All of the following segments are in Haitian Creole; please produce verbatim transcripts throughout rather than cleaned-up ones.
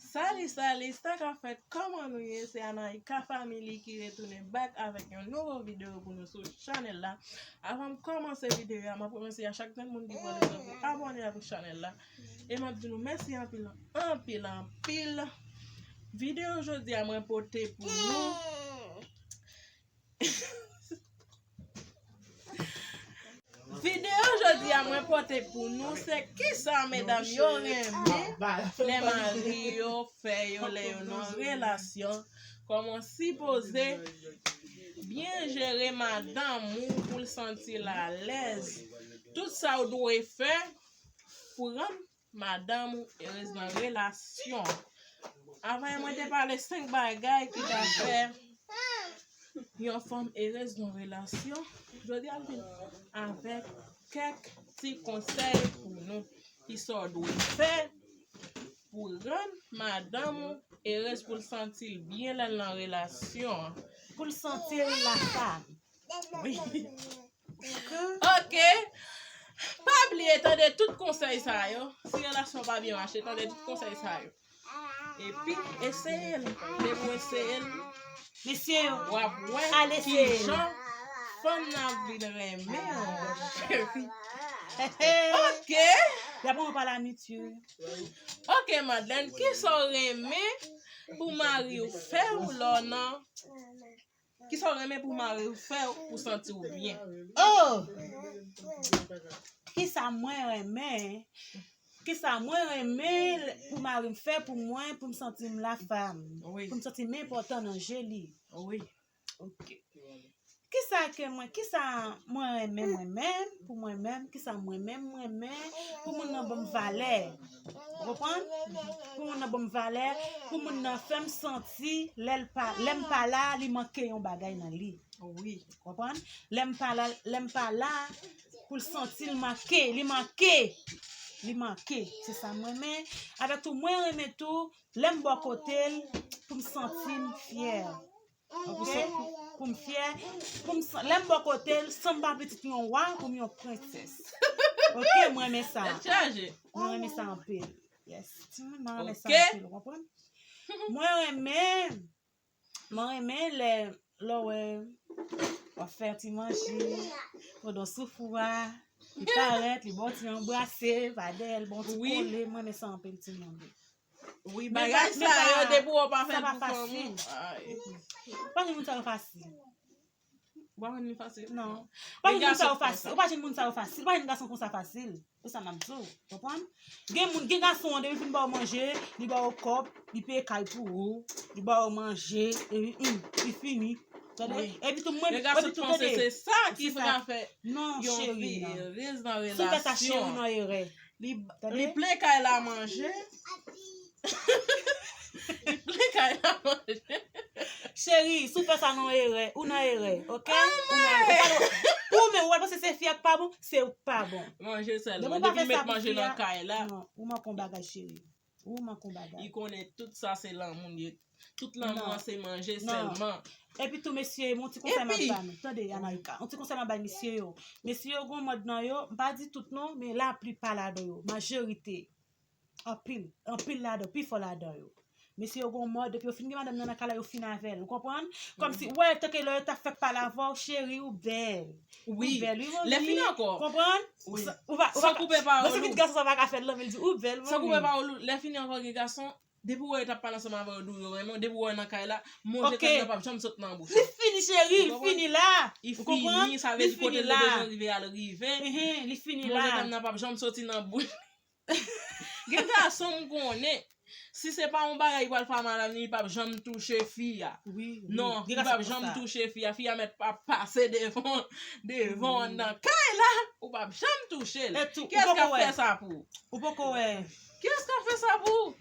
Sali, sali, sa k ap fèt? Kòman nou ye? Se Anaïka Family ki retounen back avèk yon nouvo videyo pou nou sou chanèl la. Avan m kòmanse videyo a, m ap remèsye a chak grenn moun ki pran letan pou abòne avèk chanèl la. E m ap di nou mèsi anpil, anpil, anpil. Videyo jodi a mwen pote pou nou. Videyo jodi a mwen pote pou nou se kisa medam yo renmen lè mari yo fè yo lè yo nan relasyon. Kòman sipoze byen jere madanm ou pou l santi l alèz. Tout sa w dwe fè pou rann madanm ou erez nan relasyon. Avan mwen te pale senk bagay ki ka fè yon fanm erez nan relasyon. Jodi a m vin avèk kèk ti konsèy pou nou ki sa w dwe fè pou rann madanm ou erez pou l santi l byen lè l nan relasyon an. Pou l santi l la femme. Wi. Ok. Pa bliye tande tout konsèy sa yo. Si relasyon pa byen mache, tande tout konsèy sa yo. Epi, eseye l. Depi w eseye l, mesye yo, w ap wè kijan fanm nan ap vin renmen w, cheri. Ok. Y ap pran pa la mitye. Ok, Madeleine, kisa w renmen pou mari w fè w lè w nan Kisa w renmen pou mari w fè w pou santi w byen? Oh! Kisa mwen renmen? Kisa mwen renmen pou mari m fè pou mwen, pou m santi m la femme? Wi. Pou m santi m enpòtan nan je li? Wi. Ok. Kisa ke mwen, kisa mwen renmen mwen menm, pou mwen menm, kisa mwen menm mwen renmen, pou moun nan ban m valè. Ou konprann? Pou moun nan ban m valè, pou moun nan fè m santi lè l pa, lè m pa la, li manke yon bagay nan li. Wi. Konprann? Lè m pa la, lè m pa la, pou l santi l manke, li manke. Li manke. Se sa mwen renmen. Avèk tou, mwen renmen tou, lè m bò kote l, pou m santi m fyè. Ok? Pou m fyè, pou m san-, lè m bò kote l, san m pa pitit yon wa, pou m yon prensès. Ok, mwen renmen sa. Tèt chaje. Mwen renmen sa anpil. Yes. Timoun, mwen renmen sa anpil, ou konprann? Mwen renmen, mwen renmen lè, lè w wè, w ap fè ti manje, pandan w sou fou a, li parèt, li ba w ti anbrase, pa dèyè l, ba w ti kole, mwen renmen sa anpil, timoun. Wi, bagay sa yo, depi w pa fè l pou fanmi w. Ou pa jwenn moun sa yo fasil. Ou pa jwenn li fasil? Non. Ou pa jwenn moun sa yo fasil. Ou pa jwenn moun sa yo fasil. Ou pa jwenn gason konsa fasil. Se sa m ap di w. Konprann? Gen moun, gen gason an, depi l fin ba w manje, li ba w kòb, li peye kay pou ou, li ba w manje, epi, hmm, li fini. Tande? Epi tou mwen, epi tou tande. Gen gason ki panse se sa ki ka fè yon fi erez nan relasyon. Sou fè sa, cheri, w nan erè. Li, li plen kay la manje. Li plen kay la manje. Cheri, si w fè sa nan erè, ou nan erè, ok? Ou nan erè. Ou pa dwe, ou menm, ou pa panse se fi a k pa bon, se ou k pa bon. Manje sèlman. Depi w pa fè sa pou fi a, non, ou manke yon bagay, cheri. Ou manke yon bagay. Li konnen tout sa se lanmou l ye. Tout lanmou an se manje sèlman. Epi tou, mesye, yon ti konsèy m ap ba nou. Tande, Anaïka, yon ti konsèy m ap bay mesye yo. Mesye yo gon mòd nan yo, m pa di tout non, men laplipa ladan yo, majorite, anpil, anpil ladan, pifò ladan yo. Mesye yo gon mòd, depi yo fin gen madanm nan nan kay la, yo fin avè l. Ou konprann? Kòmsi, wè, tanke lè yo t ap fèk pale avè w, cheri, ou bèl. Ou bèl, wi, manmi. Lè fini ankò. Konprann? Wi. Ou pa, ou pa, san koupe pawòl ou. Paske tout gason sa pa ka fè l, non, men l di, ou bèl, manmi. San koupe pawòl ou, lè fini ankò, gen gason, depi w wè yo t ap pale ansanm avè w, di w yo renmen w, depi w wè nan kay la, manje tèt nan p ap janm sot nan bouch ou. Li fini, cheri, li fini la. Ou konprann? Li fini, sa vle di kote l te bezwen rive a, l rive. Li fini la. Manje tèt nan p ap janm soti nan bouch. Gen gason m konnen, si se pa yon bagay ki pral fè madanm li, li p ap janm touche fi a. Non, li p ap janm touche fi a. Fi a mèt ap pase devan, devan nan kay la, ou p ap janm touche l. Kiyès k ap fè sa pou ou? Ou poko wè. Kiyès k ap fè sa pou ou?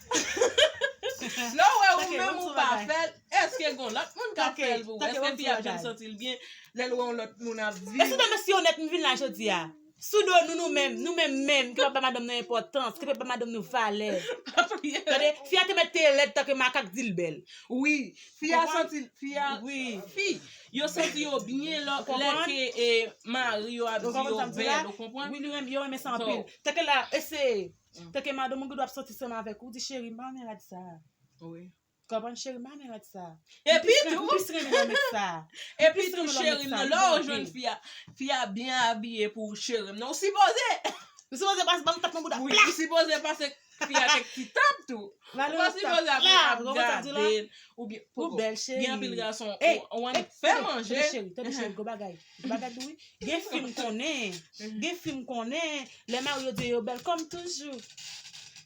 Lè w wè ou menm ou pa fè l, èske gon lòt moun k ap fè l pou ou? Èske fi a ap janm santi l byen lè l wè yon lòt moun ap viv? Mesye dam, mesye onèt, m vin la jodi a. Sou do nou, nou menm, nou menm menm, ki pa ba madanm nou enpòtans, ki pa ba madanm nou valè. Tande, fi a te mèt te lèd tanke makak di l bèl. Wi, fi a santi, fi a, wi, fi, yo santi yo byen lè, lè ke, e, mari yo ap di yo bèl, ou konprann? Wi, li renmen, yo renmen sa anpil. Tanke la, eseye. Tanke madanm ou gen dwa ap soti ansanm avèk ou, di, cheri, m pa renmen rad sa. Wi. Konprann, cheri, m pa renmen rad sa. Epi tou, m plis renmen nan met sa. Epi tou, cheri m nan, lè w jwenn fi a, fi a byen abiye pou ou, cheri m nan, ou sipoze. Ou sipoze pase ban m tap nan bouda. Wi, ou sipoze pase fi a kèk ti tap tou. Ou pa sipoze ap gade l. Oubyen, poko. Gen anpil gason, ou annik fè manje. Tande cheri, tande cheri, gwo bagay. Gwo bagay tou wi. Gen fi m konnen. Gen fi m konnen. Lè mari yo di yo bèl, kòm toujou.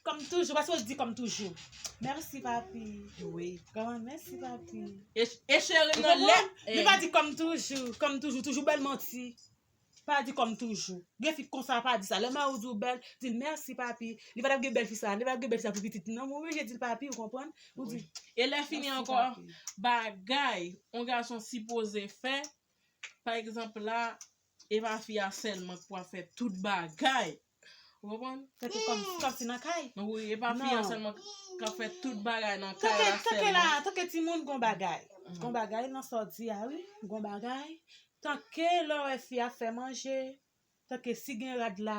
Kòm toujou. Ou pa sipoze di kòm toujou. Mèsi, papi. Wi. Kòman, mèsi, papi. E, e cheri m nan lè. Li pa di kòm toujou, kòm toujou, toujou bèl manti. Pa di kòm toujou. Gen fi konsa pa di sa. Lè mari w di w bèl, di l mèsi, papi. Li pa t ap gen bèl fi sa. Li pa t ap gen bèl fi sa pou pitit li. Non, men oblije di l papi, ou konprann? Ou di, e lè fini ankò, bagay, yon gason sipoze fè, pa egzanp la, e pa fi a sèlman k pou ap fè tout bagay. Ou konprann? Tanke kòm, kòmsi nan kay. Wi, e pa fi a sèlman k ap fè tout bagay nan kay la sèlman. Tanke la, tanke timoun gon bagay. Gon bagay nan sa w di a wi, gon bagay. Tanke lè w wè fi a fè manje, tanke si gen rad la,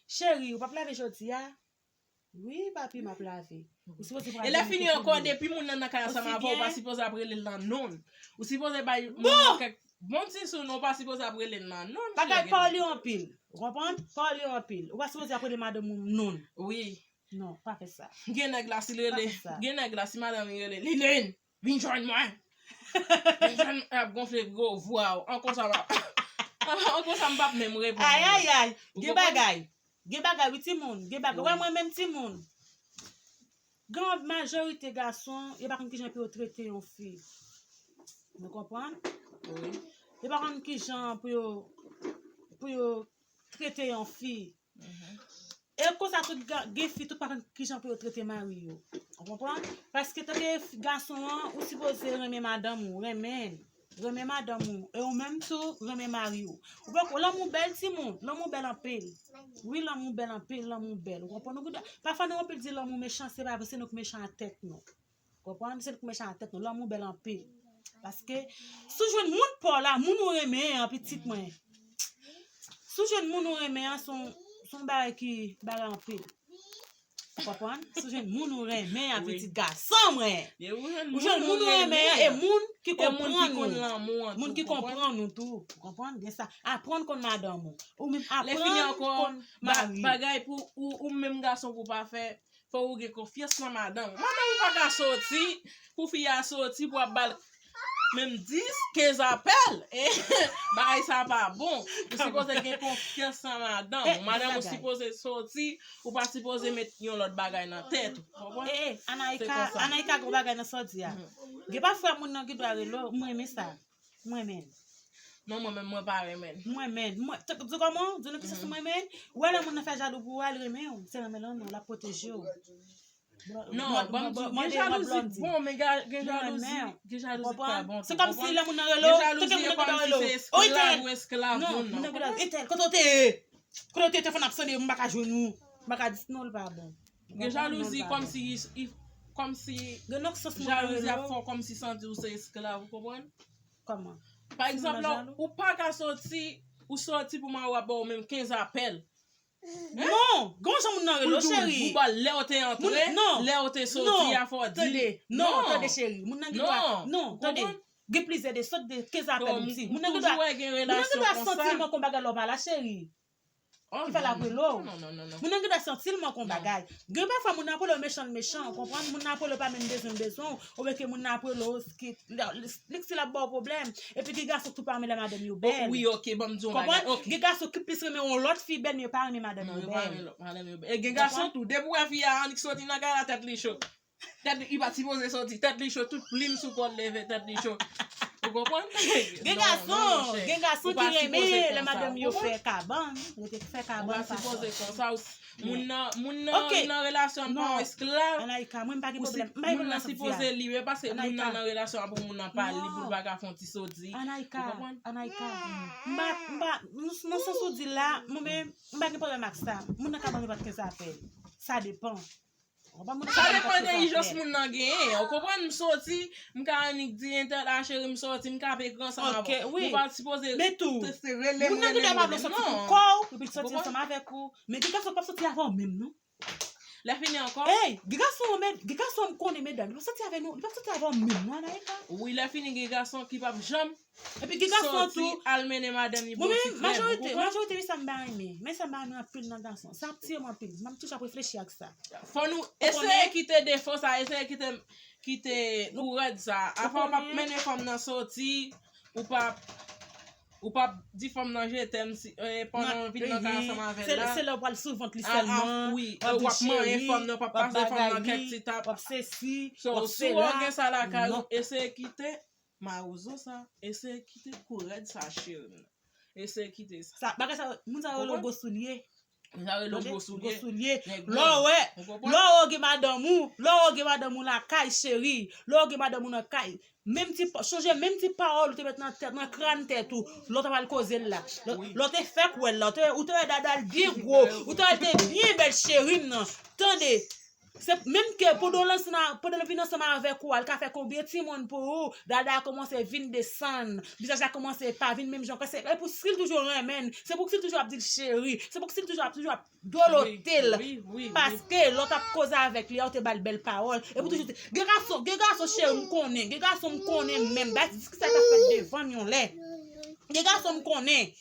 cheri, ou p ap lave jodi a? Wi, papi, m ap lave. Ou sipoze pran. E lè fini ankò, depi moun nan nan kay ansanm avè w, ou pa sipoze ap rele l nan non l. Ou sipoze bay moun nan kèk bon ti sou non, ou pa sipoze ap rele l nan non l. Bagay pa w li anpil. Ou konprann? Pa w li anpil. Ou pa sipoze ap rele madanm ou non l. Wi. Non, pa fè sa. Gen nèg la, si l rele, gen nèg la, si madanm li rele, Liline, vin jwenn mwen. Vin jwenn mwen, ap gonfle gwo vwa w. An konsa m ap, an konsa m p ap menm reponn. Ay, ay, ay. Gen bagay. Gen bagay wi timoun, gen bagay. Wè mwen menm timoun. Gran majorite gason, yo pa konn kijan pou yo trete yon fi. Nou konprann? Wi. Yo pa konn kijan pou yo, pou yo trete yon fi. E konsa tout ga-, gen fi tout pa konn kijan pou yo trete mari yo. Ou konprann? Paske tanke gason an, ou sipoze renmen madanm ou, renmen l. Renmen madanm ou. E ou menm tou, renmen mari w. Ou pa, lanmou bèl, timoun. Lanmou bèl anpil. Wi, lanmou bèl anpil, lanmou bèl. Ou konprann? Nou, pafwa, nou anpil di lanmou mechan, se pa vre, se nou k mechan ak tèt nou. Konprann? Se nou k mechan ak tèt nou. Lanmou bèl anpil. Paske, si w jwenn moun pa w la, moun ou renmen an, pitit mwen. Si w jwenn moun ou renmen an, se yon, se yon bagay ki bagay anpil. Ou konprann? Si w jwenn moun ou renmen an, pitit gason mwen. Ou jwenn moun ou renmen an, e moun ki konprann ou. Moun ki konprann ou tou. Ou konprann? Gen sa. Aprann konn madanm ou. Ou menm aprann konn mari. Bagay pou ou, ou menm gason pou w pa fè, fò ou gen konfyans nan madanm ou. Madanm ou pa ka soti, pou fi a soti, pou ap ba l menm dis, kenz apèl. Bagay sa pa bon. Ou sipoze gen konfyans nan madanm ou. Madanm ou sipoze soti, ou pa sipoze met yon lòt bagay nan tèt ou. Konprann? E, e, Anaïka, Anaïka gon bagay nan sa w di a. Gen pafwa moun nan gen dwa rele w, m renmen sa. M renmen l. Non, mwen menm, mwen pa renmen l. M renmen l. Mwen, di kòman? Di nou ki sans mwen renmen l. Ou wè lè moun nan fè jalou pou ou, al renmen w. Se renmen l an non, l ap pwoteje w. Non, ban m di w, gen jalouzi bon, men gen jalouzi, gen jalouzi ki pa bon tou. Se kòmsi lè moun nan rele w, tanke moun nan gen dwa rele w. O, Etèl! Non, moun nan gen dwa, Etèl, kote w te ye? Kote w te ye? Telefòn ap sone, m pa ka jwenn ou. M pa ka di non, l pa bon. Gen jalouzi kòmsi, kòmsi jalouzi ap fè w kòmsi santi w se esklav, ou konprann? Kòman? Pa egzanp, lè ou pa ka soti, ou soti pou mari w ap ba w menm kenz apèl. Non, gen yon jan moun nan rele w, cheri. Pou l di w bouba lè w te antre, lè w te soti a, fò w di. Tande, non, tande, cheri. Moun nan gen dwa, non, tande. Gen plizyè de sòt de kenz apèl ou di. Moun nan gen dwa, moun nan gen dwa santi l manke yon bagay lè w pa la, cheri. Ki fè l ap rele w. Moun nan gen dwa santi l manke yon bagay. Gen pafwa moun nan ap rele w mechan, l mechan, ou konprann? Moun nan ap rele w pa menm bezwen l bezwen w, oubyen ke moun nan ap rele w, ki, li, li, li, si l ap ba w pwoblèm. Epi gen gason ki tou pa renmen lè madanm yo bèl. Wi, oke, ban m di w yon bagay. Konprann? Oke. Gen gason ki plis renmen yon lòt fi bèl, men yo pa renmen madanm yo bèl. Non, yo pa renmen lòt madanm yo bèl. E gen gason tou, depi w wè fi a annik soti nan kay la, tèt li cho. Tèt li, li pa t sipoze soti. Tèt li cho, tout plim sou kò l leve, tèt li cho. Ou konprann? Gen gason, gen gason ki renmen lè madanm yo fè kabann, yo te fè kabann. Ou pa sipoze konsa. Moun nan, moun nan nan relasyon an pa yon esklav. Anaïka, mwen m pa gen pwoblèm. M pa gen pwoblèm nan sa. Moun nan sipoze libre paske moun nan nan relasyon an pou moun nan pa libre pou l pa ka fè yon ti soti. Anaïka, Anaïka, m pa, m pa, nan sans ou di la, mwen menm, m pa gen pwoblèm ak sa. Moun nan ka ban nou pa t gen zafè. Sa depan. Sa depan de ijans moun nan genyen. Ou konprann, m soti, m ka annik di entèl a cheri m soti, m ka pe gran ansanm avè w. Nou pa t sipoze rele m rele m rele m non. Kò w, epi l soti ansanm avèk ou. Men gen gason k p ap soti avè w menm non. Lè fini ankò. Ey, gen gason men, gen gason m konnen medam, li p ap soti avè nou, li p ap soti avè w menm non Anaïka. Wi, lè fini gen gason ki p ap janm Epi gen gason tou. Soti al mennen madanm li bò ti frè m, ou konprann? Majorite, majorite wi sa m pa renmen. Men sa m pa renmen anpil nan gason. Sa ap tiye m anpil. M toujou ap reflechi ak sa. Fò nou eseye kite defo sa, eseye kite kite kou rèd sa. Afè w p ap mennen fanm nan soti, ou p ap ou p ap di fanm nan je t'aime si pandan w vin nan kay ansanm avè l la. Se lè w pral sou vant li sèlman, w ap di cheri, w ap bagay li, w ap sesi, w ap sela. Non. Mawozo sa, eseye kite kou rèd sa cheri m nan. Eseye kite sa. Sa, bagay sa, moun sa yo rele w gwo soulye. Moun sa yo rele w gwo soulye. Gwo soulye. Lè w wè, lè w wè w gen madanm ou, lè w wè w gen madanm ou lakay cheri, lè w wè w gen madanm ou nan kay, menm ti, chonje menm ti pawòl ou te met nan tèt, nan kràn tèt ou, lè w t ap al koze l la. Lè w te fèk wè l la, ou te, ou te wè dada l byen gwo, ou te wè l te byen bèl cheri m nan. Tande, Se menm ke pandan l ansanm a, pandan l vin ansanm avèk ou a, l ka fè konbyen timoun pou ou, dada a kòmanse vin desann, vizaj la kòmanse pa vin menm jan ankò, se, e pou si l toujou renmen l, se pou si l toujou ap di l cheri, se pou si l toujou ap, toujou ap dolote l, paske lè w t ap koze avèk li a, ou te ba l bèl pawòl, e pou toujou di, gen gason, gen gason cheri m konnen, gen gason m konnen menm, bay ti sa k ap fèt devan m yon lè, gen gason m konnen.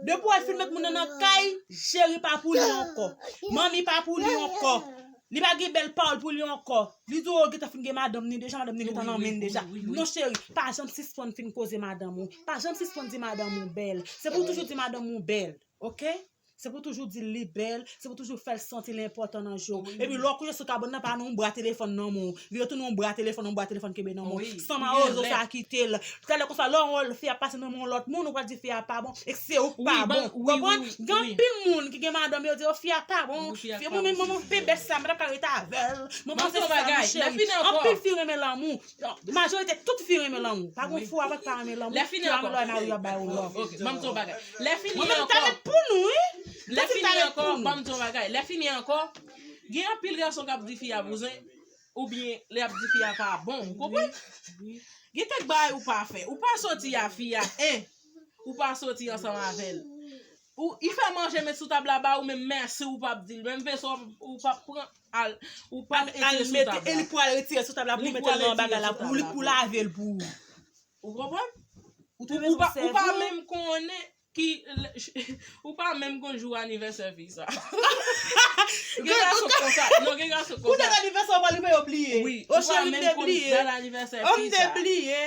Depi w al fin met moun nan nan kay, cheri pa pou li ankò. Manmi pa pou li ankò. Li pa gen bèl pawòl pou li ankò. Li di w gentan fin gen madanm ni deja, madanm ni gentan nan men l deja. Non cheri, pa janm sispann fin koze madanm ou. Pa janm sispann di madanm ou bèl. Se pou w toujou di madanm ou bèl. Oke? Se pou w toujou di l li bèl. Se pou w toujou fè l santi l enpòtan nan je w. Epi lè w kouche sou kabann nan, pa nan yon bra telefòn nan men w. Li retounen yon bra telefòn, yon bra telefòn kenbe nan men w. San mawozo sa kite l. Talè konsa, lè w wè fi a pase nan men yon lòt moun, ou pral di fi a pa bon, e se ou k pa bon. Ou konprann? Gen anpil moun ki gen madanm, yo di, o, fi a pa bon. Fi a pa bon. Mwen menm, mwen, mwen, pebès sa, m pa t ap ka rete avè l. Mwen panse sa, mon cheri. Anpil fi renmen lanmou. Majorite tout fi renmen lanmou. Pa gen fou avè k pa renmen lanmou. Lè fini ankò. Lè fini ankò. Mwen menm ta met pou nou, wi. Lè fini ankò, ban m di w bagay. Lè fini ankò, gen anpil gason k ap di fi a bouzen, oubyen lè ap di fi a pa bon, ou konprann? Gen kèk bagay ou pa fè. Ou pa soti a fi a, en, ou pa soti ansanm avè l. Ou, li fè manje met sou tab la ba ou, menm mèsi ou p ap di l. Menm vese w p ap pran al, ou p ap retire sou tab la. E li pou al retire sou tab la pou mete l nan bagay la pou li, pou lave l pou ou. Ou konprann? Ou pa, ou pa menm konnen ki, ou pa menm konn jou anivèsè fi sa. Gen gason konsa. Non, gen gason konsa. Pou dat anivèsè ou pa bliye, yo bliye. Wi, ou pa menm konn dat anivèsè fi sa.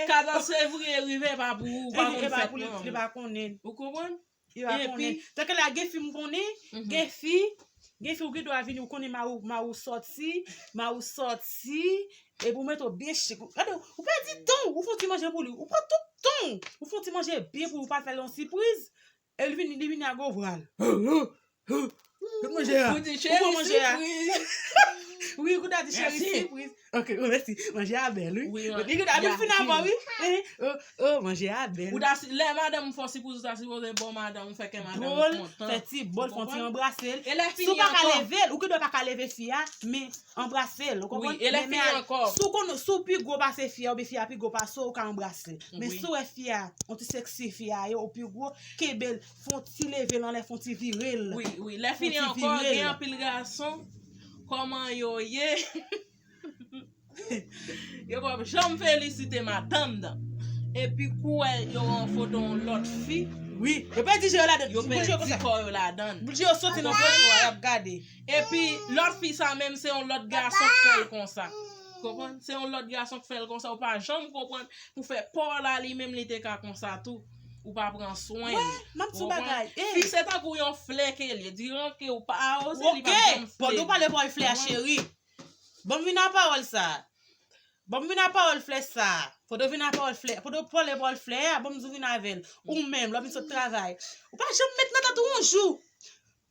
Kat an fevriye rive pa pou ou, ou pa konn fèt nan. Li pa konnen. Ou konprann? Yo pa konnen. Tanke la gen fi m konnen, gen fi, gen fi ou gen dwa vini, ou konnen mari w, mari w sòti, mari w sòti, epi ou mete w byen chik. Gade, ou pèdi tan w, ou fè yon ti manje pou li, ou pran tout tan w, ou fè yon ti manje byen pou li, ou pa fè l yon sipriz, e li vini, li vini ak gwo vwa l. Kote manje a? Ou di cheri sipriz. Wi, kounye a di cheri sipriz. Ok, oh, mèsi. Manje a bèl, wi. Wi, wi. Li kounye a fin avan, wi. Oh, oh, manje a bèl. Ou ta si, lè madanm ou fè w sipriz, ou ta sipoze ba madanm ou, fè kè madanm ou kontan. Dwòl, fè ti bòl, fè yon ti anbrase l. Si w pa ka leve l, ou gen dwa pa ka leve fi a, men anbrase l, ou konprann? Wi, e lè fini ankò. Si w konn, si w pi gwo pase fi a, oubyen fi a pi gwo pase w, ou ka anbrase l. Men si w wè fi a, yon ti seksi fi a ye, ou pi gwo, kenbe l, fè yon ti leve l anlè, fè yon ti vire l. Wi, wi. Lè fini ankò, gen anpil gason, kòman yo ye? Yo p ap janm felisite madanm nan. Epi kou wè yo wè yon foto yon lòt fi. Wi, yo pèdi je yo ladan. Yo pèdi kò yo ladan. Boul je yo soti nan foto a, y ap gade. Epi lòt fi sa menm, se yon lòt gason k fè l konsa. Konprann? Se yon lòt gason k fè l konsa. Ou pa janm konprann pou fè pa w la, li menm li te ka konsa tou. Ou pa pran swen l. M ap di w bagay. Fi se tankou yon flè ke l ye. Diran ke ou pa awoze, li p ap janm fle. Pandan w pale pa w flè a, cheri. Ban m vin a pawòl sa. Ban m vin a pawòl flè sa. Pandan w vin a pawòl flè, pandan w pale pawòl flè a, ban m di w vin avè l. Ou menm, lè w vin sot travay, ou pa janm met nan tèt ou yon jou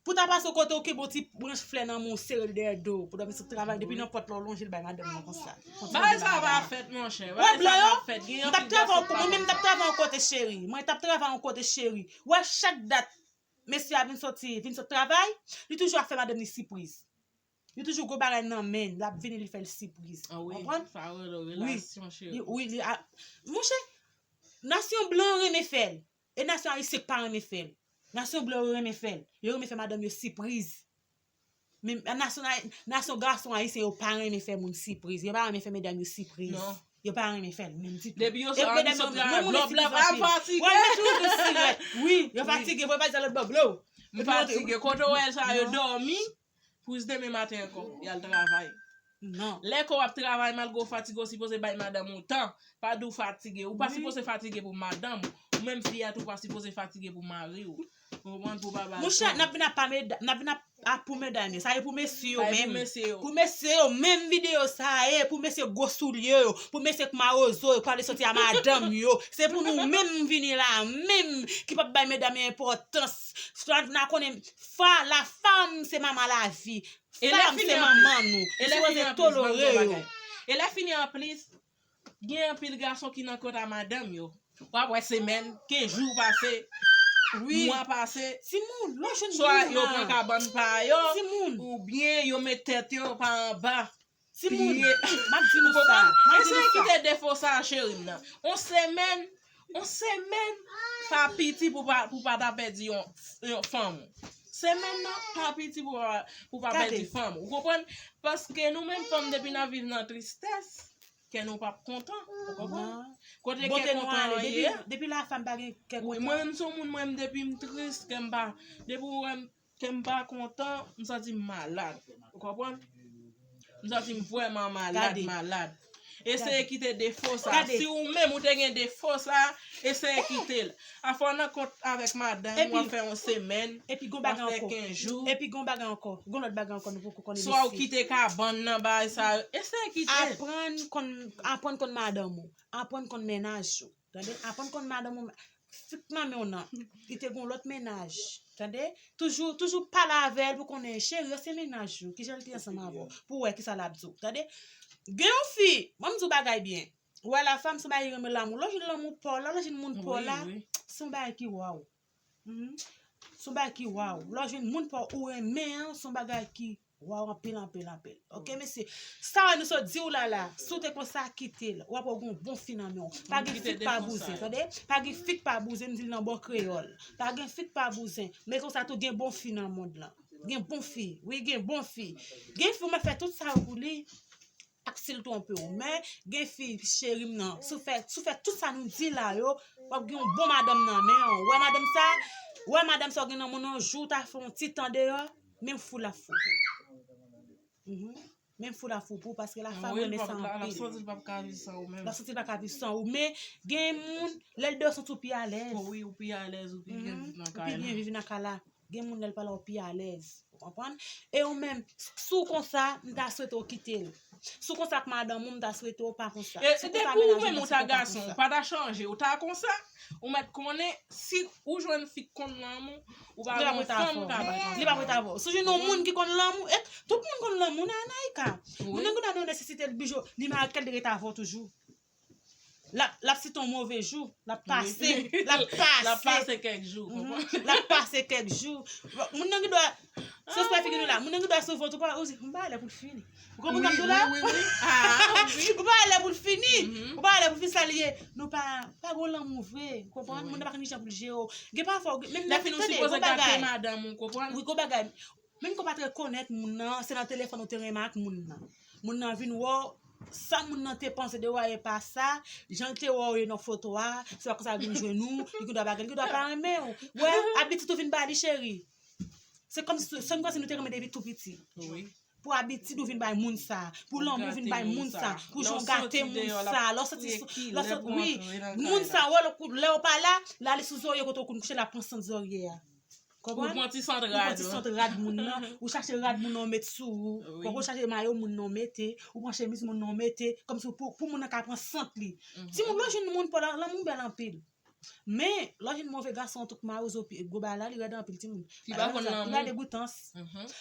pou ta pase yon kote, ou kenbe yon ti branch flè nan men w, sere l dèyè do w, pandan w vin sot travay, depi nan pòt la, w lonje l bay madanm nan konsa. Bagay sa pa fèt, monchè. Bagay sa pa fèt. Gen anpil gason ki pa fè. Mwen blan yo, m t ap travay yon ko-, mwen menm m t ap travay yon kote, cheri. Mwen t ap travay yon kote, cheri. Wè, chak dat mesye a vin soti, vin sot travay, li toujou ap fè madanm li sipriz. Li toujou gon bagay nan men l, l ap vini, li fè l sipriz. Konprann? Sa yo rele relasyon, cheri. Wi, li, a, monchè, nasyon blan renmen fè l. E nasyon ayisyen k pa renmen fè l. Nasyon blan yo renmen fè l. Yo renmen fè madanm yo sipriz. Men nasyon, nasyon gason ayisyen yo pa renmen fè moun sipriz. Yo pa renmen fè medam yo sipriz. Non. Yo pa renmen fè l menm ditou. Depi yo sot, medam yo, lòb la pa fatige. Wè, met yon grenn sirèt. Wi, yo fatige, voye pase lòt bò, blow. M fatige. Kote w wè sa, yo dòmi. Pou demen maten ankò, y al travay. Non. Lè ke w ap travay, malgre w fatige, w sipoze bay madanm ou tan. Pa di w fatige. Ou pa sipoze fatige pou madanm ou. Ou menm fi a tou pa sipoze fatige pou mari w. Ou konprann? Pou w pa ba l tan. Monchè, n ap vin ap pa meda-, n ap vin ap, ap pou medam yo. Sa e pou mesye yo menm. Pou mesye yo menm, videyo sa e pou mesye gwo soulye yo, pou mesye k mawozo yo, k pa vle soti a madanm yo. Se pou nou menm vini la menm, ki p ap bay medam yo enpòtans. Sa n a konnen, fa, la femme, c'est maman la vie. Fam se manman nou. Nou sipoze tolere yo. E lè fini an plis, gen anpil gason ki nan kont a madanm yo. W ap wè semèn, kenz jou pase, mwa pase, swa yo pran kabann pa yo, oubyen yo met tèt yo pa anba pye. M ap di nou sa. Eseye kite defo sa, cheri m nan. On semèn, on semèn pa piti pou pa, pou pa ta pèdi yon, yon fanm ou. Semèn nan pa piti pou pa, pou pa pèdi fanm ou. Ou konprann? Paske nou menm fanm, depi n ap viv nan tristès, kè nou p ap kontan. Ou konprann? Kote kè kontan an ye? Depi la fanm pa gen kè kontan. Wi, mwen menm se yon moun, mwen menm depi m tris, kè m pa, depi w wè m, kè m pa kontan, m santi m malad. Ou konprann? M santi m vrèman malad, malad. Eseye kite defo sa. Si ou menm ou te gen defo sa, eseye kite l. Afè w nan kont avèk madanm, w ap fè yon semèn, w ap fè kenz jou. Epi gon bagay ankò. Gon lòt bagay ankò nou poko konnen. Swa ou kite kabann nan, bagay sa yo. Eseye kite. Aprann konn, aprann konn madanm ou. Aprann konn mennaj ou. Tande? Aprann konn madanm ou. Fik nan men w nan. Li te gon lòt mennaj. Tande? Toujou, toujou pale avè l pou konnen, cheri, ansyen mennaj ou, kijan l te ansanm avè w. Pou w wè kisa l ap di w. Tande? Gen yon fi, ban m di w bagay byen. Ou wè la fanm se yon bagay ki renmen lanmou. Lè w jwenn lanmou pa w la, lè w jwenn moun pa w la, se yon bagay ki waw. Se yon bagay ki waw. Lè w jwenn moun pa w ou renmen an, se yon bagay ki waw anpil, anpil, anpil. Oke, mesye. Sa nou sot di w la la, si w te konsa, kite l. W ap wè w gen yon bon fi nan men w. Pa gen fi k pa bouzen, tande? Pa gen fi k pa bouzen, m di l nan bon kreyòl. Pa gen fi k pa bouzen. Men konsa tou gen bon fi nan mond lan. Gen bon fi. Wi, gen bon fi. Gen fi w mèt fè tout sa yo pou li. Ak si l twonpe w. Men, gen fi, cheri m nan, si w fè, si w fè tout sa nou di la yo, w ap gen yon bon madanm nan men w. Wè madanm sa, wè madanm sa w gen nan men w nan, jou w ta fè yon ti tan deyò, menm fou l ap fou pou w. Menm fou l ap fou pou w, paske la fanm renmen sa anpil. L ap santi l pa ka viv san ou menm. L ap santi l pa ka viv san ou. Men, gen moun, lè l deyò, santi w pi alèz. Wi, ou pi alèz, ou pi byen viv nan kay la. Ou pi byen viv nan kay la. Gen moun lè l pa la, ou pi alèz. Ou konprann? E ou menm, si w konsa, m ta swete w kite l. Si w konsa ak madanm ou, m ta swete w pa konsa. E depi ou menm ou ta gason, ou pa ta chanje, ou ta konsa, ou mèt konnen, si ou jwenn fi k konn lanmou, ou pa gen yon fanm ou ka bay konsa. Li pa prèt avè w. Si w jwenn yon moun ki konn lanmou, e tout moun konn lanmou nan Anayika. Moun nan gen dwa gen yon nesesite, l bijo, li malad, kè l te ret avè w toujou. L ap, l ap site yon move jou, l ap pase, l ap pase. L ap pase kèk jou, konprann? L ap pase kèk jou. Moun nan gen dwa, si w wè figi nou la, moun nan gen dwa sou vant ou pa, ou di, m pa wè lè pou l fini. Ou konprann sa m di w la? Wi, wi, wi. Ou pa wè lè pou l fini. Ou pa wè lè pou l fini, sa l ye. Nou pa, pa gen lanmou vre, ou konprann? Moun nan pa konn kijan pou l jere w. Gen pafwa, menm lè fini ou sipoze gate madanm ou, konprann? Wi, gon bagay. Menm ke w pa t rekonèt moun nan, se nan telefòn ou te renmen ak moun nan. Moun nan vin wè w, sa moun nan te panse de ou a e pa sa, jan l te wè w ye nan foto a, se pa konsa l vin jwenn ou, li gen dwa bagay, li gen dwa pa renmen w. Wè, abitid ou vin ba li, cheri. Se kòmsi, se kòmsi nou te renmen depi tou piti. Wi. Pou abitid ou vin bay moun sa, pou lanmou vin bay moun sa, pou jan w gate moun sa, lè w soti sou, lè w soti, wi, moun sa, wè, lè w pa la, l ale sou zòrye kote w konn kouche, l ap pran sant zòrye a. Ou pran ti sant rad, ou pran ti sant rad moun nan, ou chache rad moun nan ou met sou ou, ou chache mayo moun nan ou mete, ou pran chemiz moun nan ou mete, kòmsi pou, pou moun nan ka pran sant li. Timoun, lè w jwenn moun pa w la, lanmou bèl anpil. Men, lè w jwenn move gason, tout mawozo, gwo bagay la, li rèd anpil, timoun. Li ba degoutans.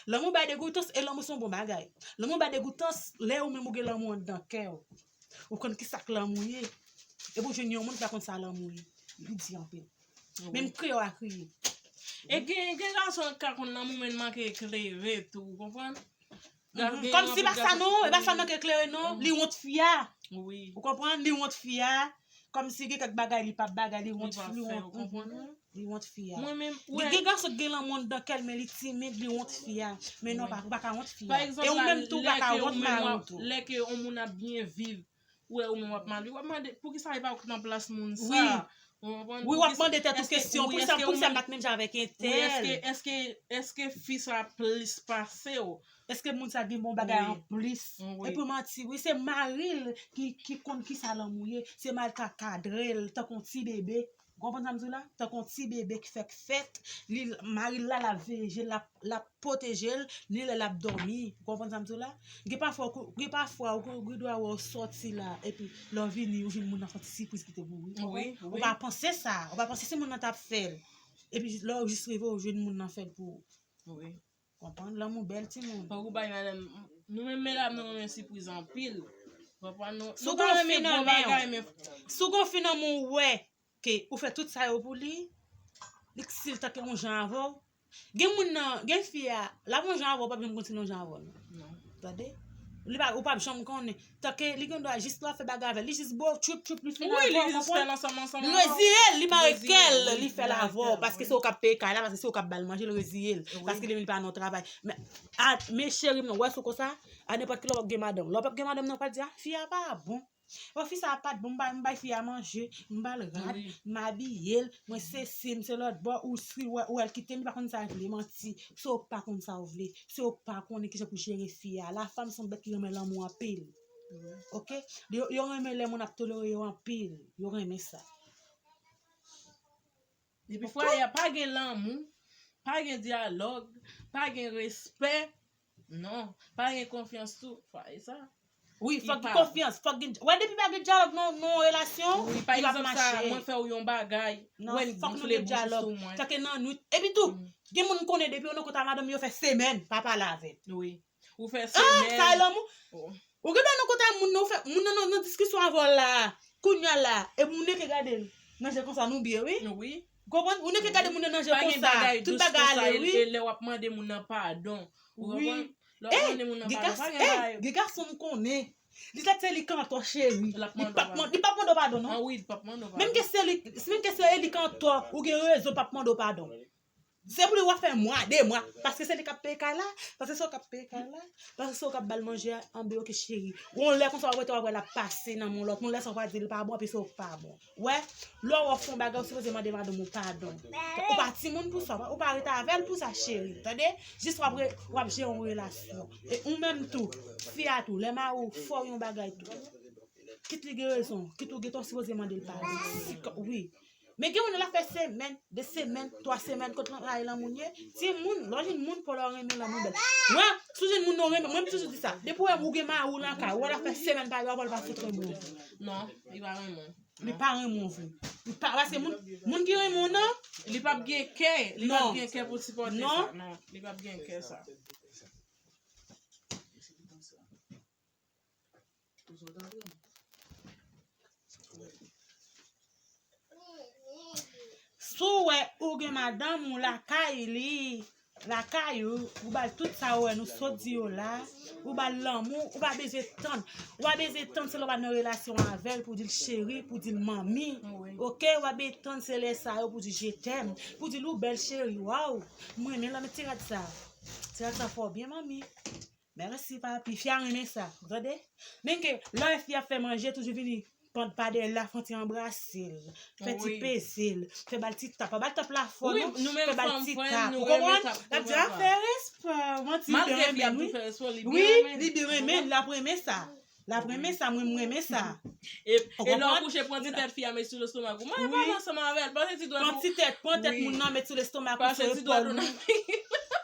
Lanmou bay degoutans, e lanmou se yon bon bagay. Lanmou bay degoutans, lè ou menm ou gen lanmou anndan kè w. Ou konn ki sa k lanmou ye. Epi w jwenn yon moun ki pa konn sa lanmou ye. Li di anpil. Menm kriye w a kriye. E gen, gen gason k ka konn lanmou, men l manke eklere tou, ou konprann? Kòmsi pa sa non, e pa sa manke eklere non, li wont fi a. Ou konprann? Li wont fi a. Kòmsi gen kèk bagay li p ap bagay, li wont fi, li wont, li wont fi a. Gen, gen gason ki gen lanmou anndan kè l, men li timid, li wont fi a. Men non, pa, ou pa ka wont fi a. E ou menm tou, ou pa ka wont mari w tou. Lè ke yon moun ap byen viv, ou wè ou menm w ap mal viv, w ap mande, poukisa e pa ou ki nan plas moun sa? Ou konprann? Wi, w ap mande tèt ou kesyon, poukisa, poukisa m pa t menm jan avèk entèl? Wi, èske, èske, èske fi sa plis pase w? Èske moun sa gen bon bagay anplis? Epi manti, wi, se mari l ki, ki konn kisa lanmou ye. Se mari l ka kadre l tankou yon ti bebe. Ou konprann sa m di w la? Tankou yon ti bebe ki fèk fèt, li, mari l la, l ap veye l, l ap, l ap pwoteje l, ni lè l ap dòmi. Ou konprann sa m di w la? Gen pafwa, gen pafwa ou gen dwa wè w sòti la, epi lè w vini, ou jwenn moun nan fè yon ti sipriz kite pou ou. Ou pa panse sa, ou pa panse se moun nan t ap fè l. Epi lè w jis rive, ou jwenn moun nan fè l pou ou. Konprann? Lanmou bèl, timoun. Fòk ou bay madanm, nou menm medam, nou renmen sipriz anpil. Konprann? Nou, nou pa renmen gwo bagay, men si w gen yon fi nan men w, ou wè ke ou fè tout sa yo pou li, li stil tanke yon jan avè w. Gen moun nan, gen fi a, l ap yon jan avè w, w p ap janm kontinye yon jan avè w, non. Tande? Li pa, ou p ap janm konnen. Tanke li gen dwa jis lè w ap fè bagay avè l, li jis ba w tchoup tchoup, li fin avè w, konprann? Li reziye l, li mare kè l, li fè l avè w, paske se ou k ap peye kay la, paske se ou k ap ba l manje, li reziye l, paske li menm li pa nan travay. Men, a, men cheri m nan, w wè sou konsa, a nenpòt ki lè w p ap gen madanm. Lè w p ap gen madanm nan, w pral di, a, fi a pa bon. Bon, fi sa a pa t bon, m bay, m bay fi a manje, m ba l rad, m abiye l, mwen sesi, m se lòt bò, ou si w wè, ou wè l kite m, li pa konn sa l vle, manti. Se ou k pa konn sa w vle, se ou k pa konnen kijan pou jere fi a. Lafam se yon bèt ki renmen lanmou anpil. Oke? Yo, yo renmen lè moun ap tolere yo anpil. Yo renmen sa. Depi fwaye a pa gen lanmou, pa gen dyalòg, pa gen respè, non, pa gen konfyans tou, fwaye sa. Wi, fòk gen konfyans, fòk gen, wè, depi pa gen dyalòg nan, nan yon relasyon, li p ap mache. Mwen fè w yon bagay, wè, l gonfle bouch ou sou mwen. Tanke nan nwit. Epi tou, gen moun m konnen depi yo nan kont a madanm yo fè semèn pa pale avè l. Wi. Ou fè semèn. Sa e lanmou. Ou gen dwa nan kont a moun nan, ou fè, moun nan nan, nan diskisyon avè w la, kounye a la, e moun nan ke gade l nan je konsa, nou byen, wi. Wi. Konprann? Ou nan ke gade moun nan nan je konsa, tout bagay ale, wi. E lè w ap mande moun nan padon, ou konprann? Lè w ap mande moun nan padon, pa gen bagay. Gen gason m konnen. Li tèt se li k antò cheri. Li p ap mande, li p ap mande w padon, non. An wi, li p ap mande w padon. Menm ke se li, menm ke se li k antò, ou gen rezon, l p ap mande w padon. Se pou li w ap fè mwa, de mwa, paske se li k ap peye kay la, paske se ou k ap peye kay la, paske se ou k ap ba l manje a, anben oke cheri. Yon lè konsa w ap rete w ap wè l ap pase nan men yon lòt moun, lè sa w pa di l pa bon, epi se ou k pa bon. Wè, lè w ap fè yon bagay, ou sipoze mande madanm ou padon. Ou pa timoun pou sa, ou pa rete avè l pou sa, cheri. Tande? Jis w ap re-, w ap jere yon relasyon. E ou menm tou, fi a tou, lè mari w fè w yon bagay tou. Kit li gen rezon, kit ou gentan sipoze mande l padon. Si, wi. Men gen moun l ap fè semèn, de semèn, twa semèn, kot lan, la, lan moun ye. Timoun, lè w jwenn moun pa w la, w renmen lanmou bèl. Mwen, si w jwenn moun nan w renmen, mwen m toujou di sa. Depi w wè ou gen mari w lakay ou, w wè l ap fè semèn pa gen w, w wè l pa fout renmen w. Non, li pa renmen w. Li pa renmen w vre. Li pa, paske moun, moun ki renmen w nan, li p ap gen kè, li p ap gen kè pou sipòte sa. Non, li p ap gen kè sa. Si w wè ou gen madanm ou lakay li, lakay ou, ou ba l tout sa ou wè nou sot di yo la, ou ba l lanmou, ou pa bezwen tann. Ou pa bezwen tann se lè w pa nan relasyon avè l pou di l cheri, pou di l manmi. Oke, ou pa bezwen tann se lè sa yo pou di je t'aime, pou di l ou bèl cheri, waw, m renmen l, men ti rad sa. Ti rad sa fè w byen manmi. Mèsi papi, fi a renmen sa, ou tande? Menm ke lè fi a fè manje, toujou vini pran pa dèyè l la, fè yon ti anbrase l, fè ti peze l, fè ba l ti tap, pa ba l tap la fò non, fè ba l ti tap, ou konprann? L ap di a fè respè, manti, li byen renmen l wi. Wi, li byen renmen l, l ap renmen sa. L ap renmen sa, mwen, mwen renmen sa. E lè w kouche, pran ti tèt fi a, met sou lestomak ou. Mwen pale ansanm avè l, pase ti dwèt ou. Pran ti tèt, pran tèt moun nan, met sou lestomak ou, sou epòl ou.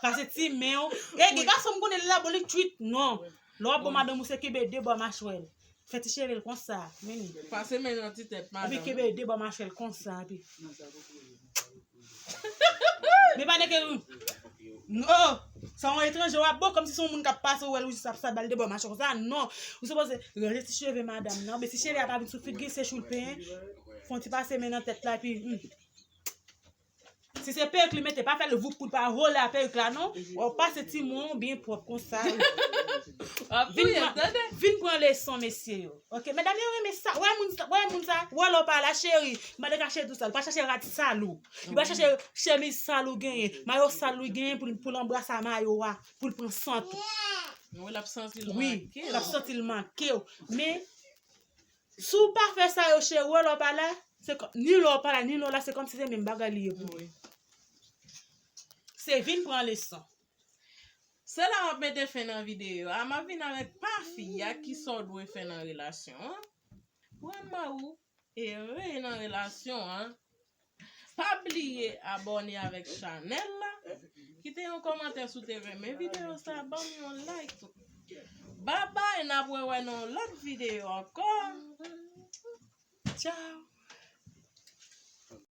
Pase ti men w. E, gen gason m konnen l la, bon, li twit, non. Lè w ap bon madanm ou, se kenbe de bò machwè l. Fè ti cheve l konsa, men li. Pase men nan ti tèt madanm. Epi kenbe de bò machwè l konsa, epi. Men pa nèg ke. Oh! Sa yon etranje w ap bon, kòmsi se yon moun k ap pase, ou wè l, ou jis ap sa ba l de bò machwè konsa. Non! Ou sipoze ranje ti cheve madanm nan, oubyen si cheve a pa vin sou figi l, se chou l penyen. Fè yon ti pase men nan tèt la, epi. Si se perik li mete, pa fè l voup pou l pa vole a perik la non. W ap pase ti men w byen pwòp konsa. Vin pran leson mesye yo. Ok, medam yo renmen sa. Wè moun sa, wè moun sa. Wè lè w pa la cheri. M pa de ka cheri tou sal. Pa chache rad sal ou. Li pa chache chemiz sal ou genyen. Mayo sal ou genyen pou l pou l anbrasa mayo a. Pou l pran sant ou. Wi, l ap santi l manke w. Men, Si w pa fè sa yo cheri, lè w pa la, se kò- ni lè w pa la, ni lè w la, se kòmsi se menm bagay li ye pou ou. Se vin pran leson. Se la m ap mete fen nan videyo a. M ap vin avèk pa fi a ki sa w dwe fè nan relasyon an. Pou rann mari w ere nan relasyon an. Pa bliye abòne avèk chanèl la. Kite yon kòmantè si w te renmen videyo sa. Ban m yon like. Babay, n ap wè nan yon lòt videyo ankò. Tchaw.